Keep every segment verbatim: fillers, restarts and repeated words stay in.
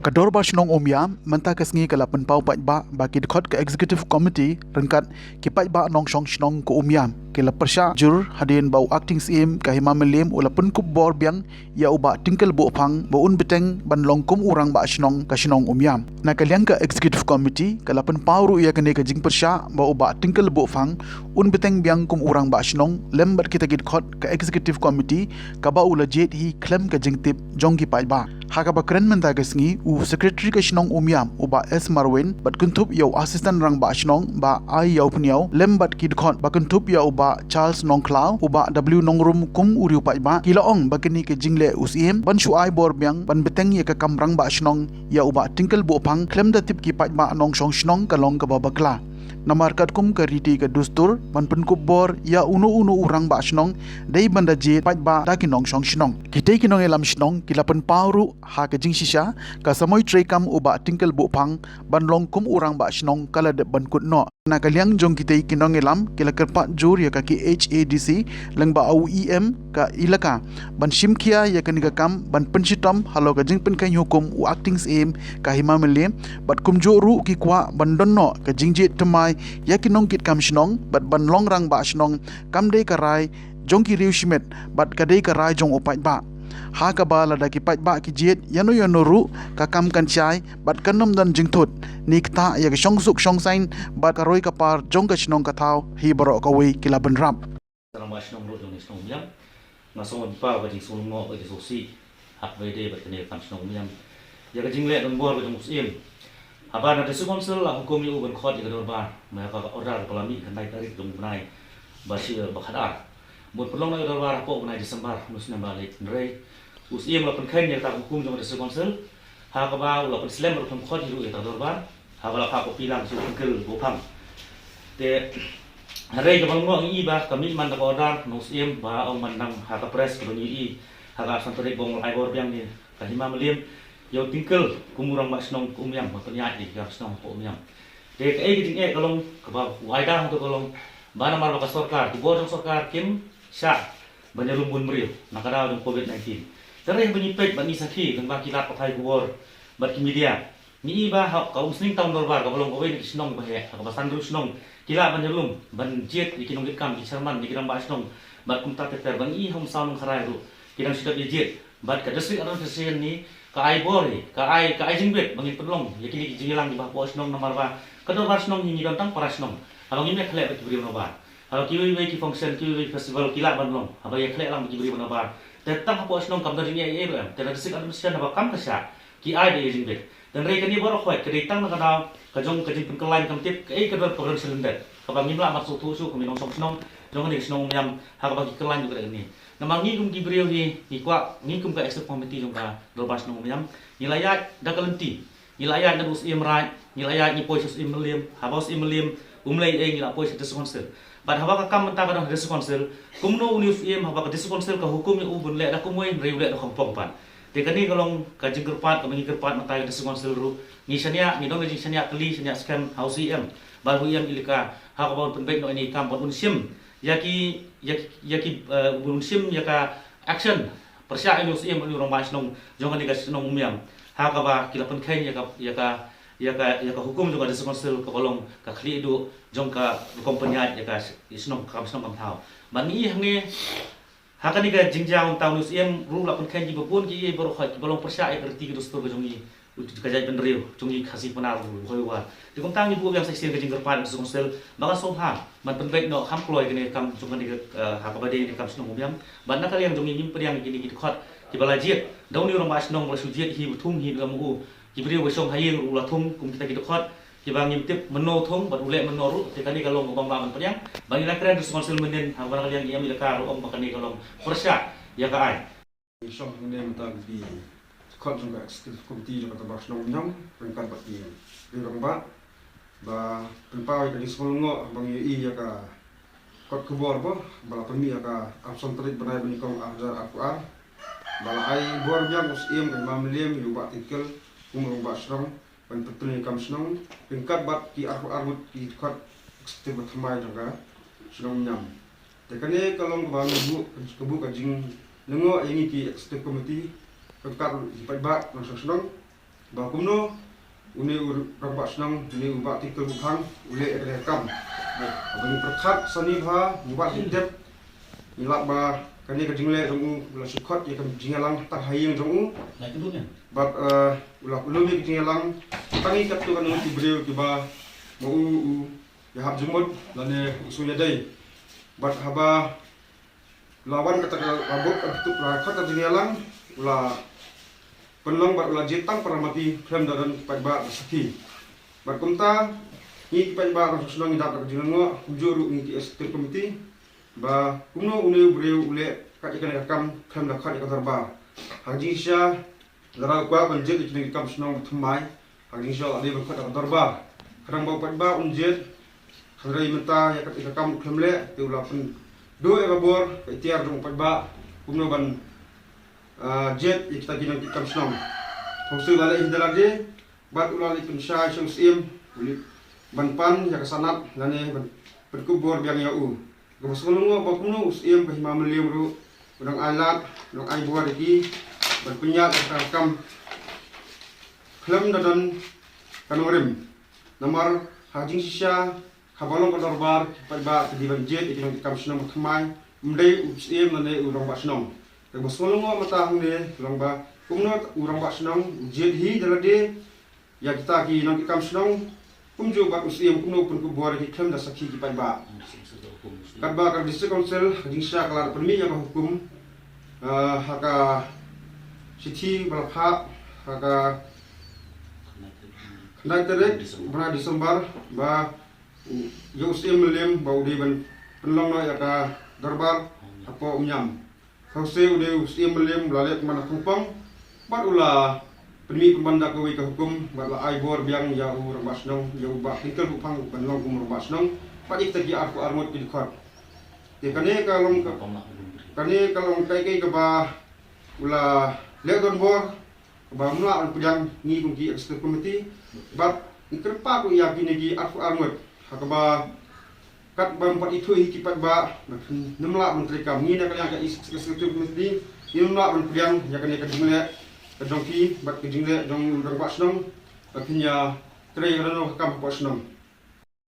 Ka Dorbar Shnong Umiam mynta ka sngi ka la pynpaw paidbah ba ki dkhot ka Executive Committee ryngkat ki paidbah nongshong shnong ka Umiam ki la pyrshah jur hadien ba u Acting Syiem ka Hima Mylliem u la pynkup bor biang ïa u Bah Twinkle Buhphang ba un bteng ban long kum u rangbah shnong ka shnong Umiam. Na ka liang ka Executive Committee ka la pynpaw ruh ïa kane ka jingpyrshah ba u Bah Twinkle Buhphang un bteng biang kum u rangbah shnong lem bad kita ki dkhot ka Executive Committee kaba u la jied hi khlem ka jingtip jong ki paidbah. Ha kaba kren mynta ka sngi u Secretary ka shnong Umiam u Bah S Marwin bad kynthup ïa u Assistant Rangbah Shnong Bah I Ïawphniaw lem bad ki dkhot ba kynthup ïa u Bah Charles Nongkhlaw, u Bah W Nongrum kum u riew paidbah ki la ong ba kane ka jingleh u Syiem ban shu ai bor biang ban bteng ïa ka kam rangbah shnong ïa u Bah Twinkle Buhphang khlem da tip ki paidbah nongshong shnong ka long kaba bakla. Namar katkum ka riti ka dustur ban pynkup bor ïa uno uno u rangbah shnong dei ban da jied paidbah da ki nongshong shnong. Kitei ki nongïalam shnong ki la pynpaw ruh ha ka jingshisha ka samoi treikam u Bah Twinkle Buhphang ban long kum u rangbah shnong ka la dep ban kut noh. Na ka liang jong kitei ki nongïalam ki la kyrpad jur ïa ka K H A D C lyngba u E M ka Elaka ban shim khia ïa kane ka kam ban pynshitom halor ka jingpynkheiñ hukum u Acting Syiem ka Hima Mylliem bad kumjuh ruh ki kwah ban don noh ka jingjied thymmai ïa ki nongkitkam shnong bad ban long rangbah shnong kam dei ka rai jong ki riew shimet bad ka dei ka rai jong u paidbah. Ha kaba lada ki paidbah ki jied ïano ïano ruh ka kam kan shai bad kan ym don jingthut. Ni kata ïa ka shongsuk shongsaiñ bad ka roi ka par jong ka shnong ka thaw hi baroh kawei ki la bynrap. Rangbah shnong ruh jong ngi shnong Umiam. Nga sngewbha ka jingsngewlyngngoh ka jingsngewsih ha kaba ïadei bad kane ka kam shnong Umiam. Ïa ka jingleh donbor ka jong u Syiem. Haba na District Council la hukum ïa u ban khot ïa ka dorbar, ma ïa ka order ba la mih khyndai tarik jong u bnai ba shi ba khatar. Mut pynlong na ka dorbar hapoh u bnai December u snem ba leit. Hynrei u Syiem la pynkheiñ ïa kata ka hukum jong ka District Council. Ha kaba u la pynslem ruh khlem khot hi ruh ïa kata ka dorbar. Haba la phah copy lang sha u Twinkle Buhphang. Te hynrei kaba lyngngoh ngi i ba ka mih man da ka order na u Syiem ba ong man nang ha ka press kaba ngi i ha ka arphew san tarik ba ong la ai bor biang ïa ka Hima Mylliem ïa u Twinkle kum u rangbah shnong ka Umiam, ba pynïaid ïa ka shnong ka Umiam. Te kaei ka jingeh ka long kaba u ai da hangto ka long ba namar ba ka sorkar, ki bor jong sorkar kim shah ban ïalum bun briew na ka daw jong covid nineteen. Te hynrei haba ngi peit bad ngi sakhi lyngba ki lad pathai khubor bad ki media, ngi i ba ha ka Umsning Town Dorbar kaba long kawei na ki shnong ba heh, ha kaba san hynriew shnong ki lah ban ïalum ban jied ïa ki nongkitkam, ki chairman, ïa ki rangbah shnong bad kumta ter ter. Ba ngi i ha Umsaw Nongkharai ruh ki dang shu dep ïa jied bad ka District Administration ngi ka ai bor hi, ka ai, ka ai jingbit ba ngin pynlong ïa kine ki jingïalang kiba hapoh shnong namar ba ka dorbar shnong hi ngi don tang para shnong. Haba ngim ïakhleh bad ki briew na bar, haba kiwei kiwei ki function, kiwei kiwei ki festival ki lah ban long haba ïakhleh lang bad ki briew na bar. Te tang hapoh shnong kam don jingïaid ei ei ruh em. Te na District Administration haba kam ka shah ki ai da ïa ka jingbit. Te hynrei kane baroh khoit ka dei tang na ka daw ka jong ka jingpynkyllain kam tip kaei ka don kaba don shalyndet kaba ngim lah ban sngewthuh shuh kum ki nongshong shnong jong kane ka shnong Umiam ha kaba ki kyllain ruh ka dei kane. Namar ngi kum ki briew hi ngi kwah, ngi kum ka Executive Committee jong ka Dorbar Shnong Umiam ngi la ïaid da ka lynti. Ngi la ïaid na u Syiem Raij, ngi la ïaid ngi poi sha u Syiem Mylliem, haba u Syiem Mylliem um leh ei ei ngi la poi sha District Council. Bad haba ka kam mynta ka don ha District Council, kumno une u Syiem haba ka District Council ka hukum ïa u ban leh da kumwei hynrei u leh da khongpong pat. Te kane ka long ka jingkyrpad kaba ngi kyrpad mynta ïa ka District Council ruh. Ngi shaniah, ngi don ka jingshaniah kylli, shaniah skhem ha u Syiem bad u Syiem Elaka ha kaba un pynbeit noh ïa kane ka kam bad un shim ïa ki, ïa ki, ïa ki, eh, un shim ïa ka action pyrshah ïa une u Syiem, une u rangbah shnong jong kane ka shnong Umiam ha kaba ki la pynkheiñ ïa ka, ïa ka, ïa ka, ïa ka hukum jong ka District Council kaba long ka khlieh duh jong ka rukom pynïaid ïa ka shnong, ka kam shnong kam thaw. Bad ngi i hangne ha kane ka jingjia, kumta une u Syiem ruh la pynkheiñ kiba bun kiei kiei baroh khoit kiba long pyrshah ïa ka riti ka dustur ka jong ngi. Ka jaitbynriew jong ngi Khasi Pnar Bhoi War. Te kumta ngi buh biang sa shisien ka jingkyrpad ïa ka District Council ba kan sngewbha ban pynbeit noh kham kloi kane ka kam jong kane ka, eh, ha kaba dei kane ka kam shnong Umiam. Bad na ka liang jong ngi ngim pdiang ïa kine ki dkhot kiba la jied da une u rangbah shnong ba la shu jied hi, ba thung hi da ma u, ki briew ba shong ha ïing ruh la thung kum kita ki dkhot kiba ngim tip mynno u thung bad u leh mynno ruh. Te kane ka long kaba ngim lah ban pdiang. Bad ngi la kren District Council mynnin ha kaba na ka liang i M Elaka ruh ong ba kane ka long pyrshah ïa ka aiñ. Ngi shong hangne mynta ki dkhot jong ka Executive Committee jong ka Dorbar Shnong Umiam ryngkat bad ki riew rangbah ba pynpaw ïa ka jingsngewlyngngoh ba ngi ïohi ïa ka kot khubor ba, ba la pynmih ïa ka arphew san tarik bnai ba nyngkong arhajar arphew ar ba la ai bor biang u Syiem ka Hima Mylliem ïa u Bah Twinkle kum u rangbah shnong ban pynpyni kam shnong ryngkat bad ki arphew ar ngut ki dkhot executive ba thymmai jong ka shnong Umiam. Te kane ka long kaba ngi buh, ka buh ka jinglyngngoh ïa ngi ki executive committee ryngkat ki paidbah nongshong shnong. Ba kumno une u rangbah shnong, une u Bah Tynkyl Buphang u leh ïa kane ka kam. Haba ngi pyrkhat sani bha, ngi wad ngi tip, ngi lap ba kane ka jingleh jong u u la shu khot ïa ka jingïalang tang ha ïing jong u. Bad eh, u la lum ïa ka jingïalang tang ïa katto katne ki briew kiba ma u u ïahap jingmut lane u shu ïadei. Bad haba la wan kata ka, la buh ka, la khot ka jingïalang, u la pynlong bad u la jied tang para mati khlem da don paidbah da sakhi. Bad kumta ngi ki paidbah rangbah shnong ngi dap da ka jinglyngngoh, kumjuh ruh ngi ki executive committee, ba kumno une u briew u leh kat ïa kane ka kam khlem da khot ïa ka dorbar. Ha ka jingshisha lada u kwah ban jied ïa kine ki kam shnong ba thymmai, ha ka jingshisha la dei ban khot ïa ka dorbar. Khnang ba u paidbah un jied, hynrei mynta ïa kat ïa ka kam u khlem leh, te u la pynduh ïa ka bor ka iktiar jong u paidbah kumno ban ah, jied ïa kita ki nongkitkam shnong. Hynrei u la leh hi da lade bad u la leit pynshai sha u syiem, u leit ban pan ïa ka sanad lane ban pynkup bor biang ïa u. Kaba sngewlyngngoh ba kumno u syiem ka Hima Mylliem ruh u dang ai lad, u dang ai bor ïa ki ban pynïaid ïa ka kam khlem da don ka nongrim. Namar ha jingshisha haba long ka dorbar, ki paidbah ki dei ban jied ïa ki nongkitkam shnong ba thymmai, ym dei u syiem lane u rangbah shnong. Te ba sngewlyngngoh mynta hangne long ba kumno u rangbah shnong u jied hi da lade ïa kita ki nongkitkam shnong, kumjuh bad u syiem kumno u pynkup bor ïa ki khlem da sakhi ki paidbah. Katba ka District Council ha jingshisha ka la pynmih ïa ka hukum, ah, ha ka shithi ba la phah ha ka khyndai tarik bnai December ba ïa u syiem Mylliem ba u dei ban pynlong noh ïa ka dorbar hapoh Umïam. Sngewsih u dei u syiem Mylliem u la leh kumba na thongpong bad u la pynmih pynban da kawei ka hukum bad la ai bor biang ïa u rangbah shnong, ïa u Bah Tynkyl Buphang ban long kum u rangbah shnong bad ïa kita ki arphew arngut ki dkhot. Te kane ka long ka, kane ka long kai kai kaba u la leh don bor kaba ym lah ban pdiang ngi kum ki executive committee. Bad ngi kyrpad ruh ïa kine ki arphew arngut ha kaba katba ym pat ithuh hi ki paidbah ba kin ym lah ban trei kam, ngi na ka liang ka executive committee ngim lah ban pdiang ïa kane ka jingleh ka jong ki bad ka jingleh jong u rangbah shnong ba kin ïa trei ïa kano ka kam hapoh shnong.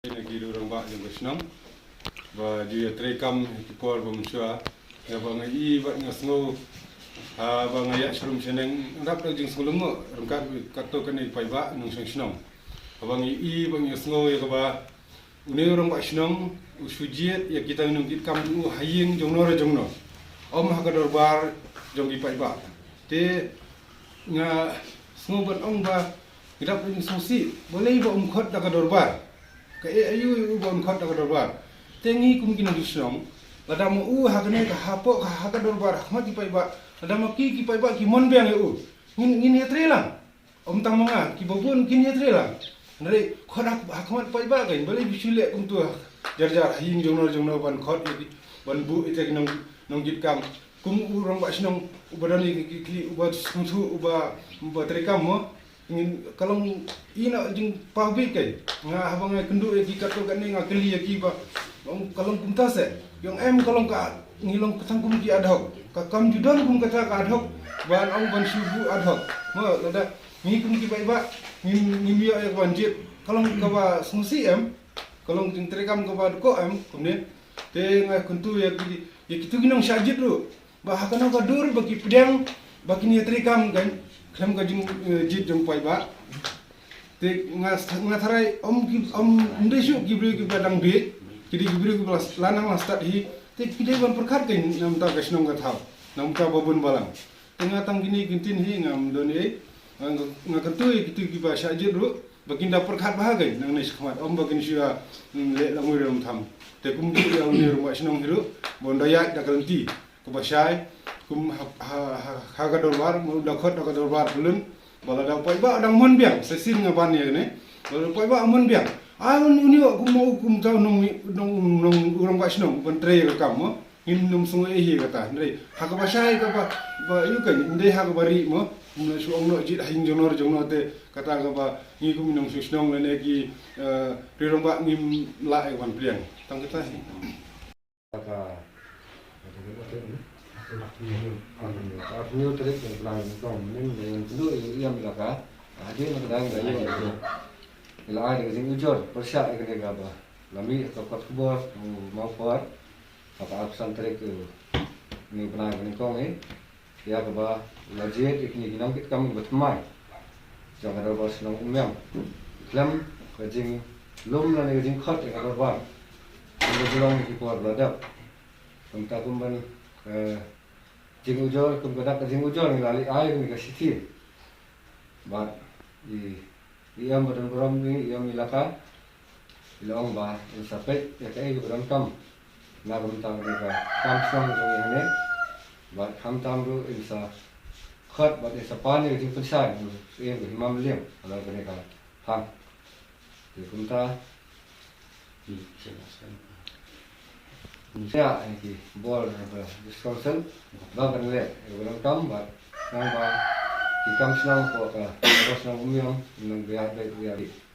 Ïa ki rangbah jong ka shnong ba ju ïa trei kam ha ki por ba mynshuwa. Ïa ba nga i ba nga sngew ha ba nga ïa shrum shaneng nga dap da jingsngewlyngngoh ryngkat katto katne paidbah nongshong shnong. Haba nga i ba nga sngew ïa kaba une u rangbah shnong u shu jied ïa kita ki nongkitkam jong u ha ïing jong no re jong no, ym ha ka dorbar jong ki paidbah. Te nga sngew ban ong ba ngi dap da jingsngewsih, balei ba um khot da ka dorbar? Kaei aïu ïa u ba um khot da ka dorbar? Te ngi kum ki nongshong shnong, lada ma u ha kane ka hapoh ka ha ka dorbar ha khmat ki paidbah, lada ma ki ki paidbah ki mon biang ïa u, ngin ngin ïa trei lang. Ym tang ma nga, kiba bun kin ïa trei lang. Hynrei khot ha khmat paidbah kein, balei phi shu leh kumta jar jar ha ïing jong no jong no ban khot ïa ki, ban buh ïa ki nong nongkitkam. Kum u rangbah shnong uba don ïa ki khlieh, uba sngewthuh, uba uba trei kam mo. Ngin ka long ïa na jingpah bit kein. Nga haba nga kynduh ïa ki katto katne nga kylli ïa ki ba long ka long kumta se. Ïong em ka long ka ngi long ka tang kum ki ad hoc. Ka kam ju don kum kata ka ad hoc. Ban ong ban shu buh ad hoc. Mo lada ngi kum ki paidbah ngim ngim ïoh ïa ka ban jied. Ka long kaba sngewsih em. Ka long jingtrei kam kaba dkoh em kumne. Te nga kyntu ïa ki ïa kitu ki nongshah jied ruh. Ba ha kano ka dur ba ki pdiang ba kin ïa trei kam kan khlem ka jing eh, jied jong paidbah. Te nga nga tharai ym ki ym ndei shuh ki briew kiba dang bieit. Ki dei ki briew kiba la nang la stad hi. Te ki dei ban pyrkhat kein na bynta ka shnong ka thaw, na bynta ba bun balang. Te nga tang kine ki ktien hi ngam don ei. Nga nga kyntu ïa kitu kiba shah jied ruh ba kin da pyrkhat bha kein nangne shakhmat, ym ba kin shu ïa leh lamui lam tham. Te kumjuh ïa une u rangbah shnong hi ruh ba un da ïaid da ka lynti kaba shai, kum ha ha ha ha ka dorbar, ma u da khot da ka dorbar pyllun. Ba lada u paidbah u dang mon biang, sa shisien nga ban ïa kane. Ba lada u paidbah u mon biang, ai un un ïoh kum ma u kum ta u nong nong nong u rangbah shnong ban trei ïa ka kam mo. Ngin ym sngew ei hi ïa kata, hynrei ha kaba shai kaba ba ïoh kein, ym dei ha kaba rieh mo. Ym lah shu ong noh jied ha ïing jong no jong no te kata kaba ngi kum nongshong shnong lane ki eh, ri rangbah ngim lah ïa ka ban pdiang. Tang kata hi. Ka ka ka hynñiew tarik jong u bnai Nyngkong mynnin ba ïa kynduh ïa u ïam ïa ka, Hadien ka dang da ïoh ïa ka jingujor pyrshah ïa kane kaba la mih ha ka kot khubor u Mawphor ha ka arphew san tarik u bnai ba nyngkong hi, ïa kaba la jied ïa kine ki nongkitkam kiba thymmai jong ka dorbar shnong Umïam khlem ka jinglum lane ka jingkhot ïa ka dorbar. Kumba ju long ha ki por ba la dep. Kumta kum ban ka jingujor, kum ka dak ka jingujor ngi la leit ai kane ka shithi. Bad i, i Em ba don burom, i Em Elaka, i la ong ba in sa peit ïa kaei kaba donkam na ka bynta kane ka kam shnong jong ngi hangne. Bad khamtam ruh in sa khot bad in sa pan ïa ka jingpynshai na u Syiem ka Hima Mylliem halor kane ka phang. Te kumta ïa ki bor na ka District Council ba kan leh ïa ka bynta kam bad nang ba ki kam shnong ko ka ka shnong Umïam nang biang bad biang.